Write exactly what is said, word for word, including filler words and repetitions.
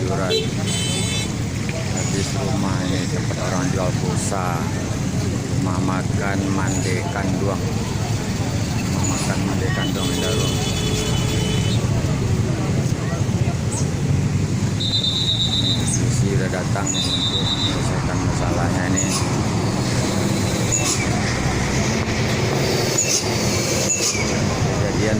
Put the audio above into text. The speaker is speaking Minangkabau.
Habis rumah ini tempat orang jual pulsa. Rumah makan Mande Kanduang. Rumah makan Mande Kanduang di dalam. Polisi udah datang untuk menyelesaikan masalahnya ini. Kejadian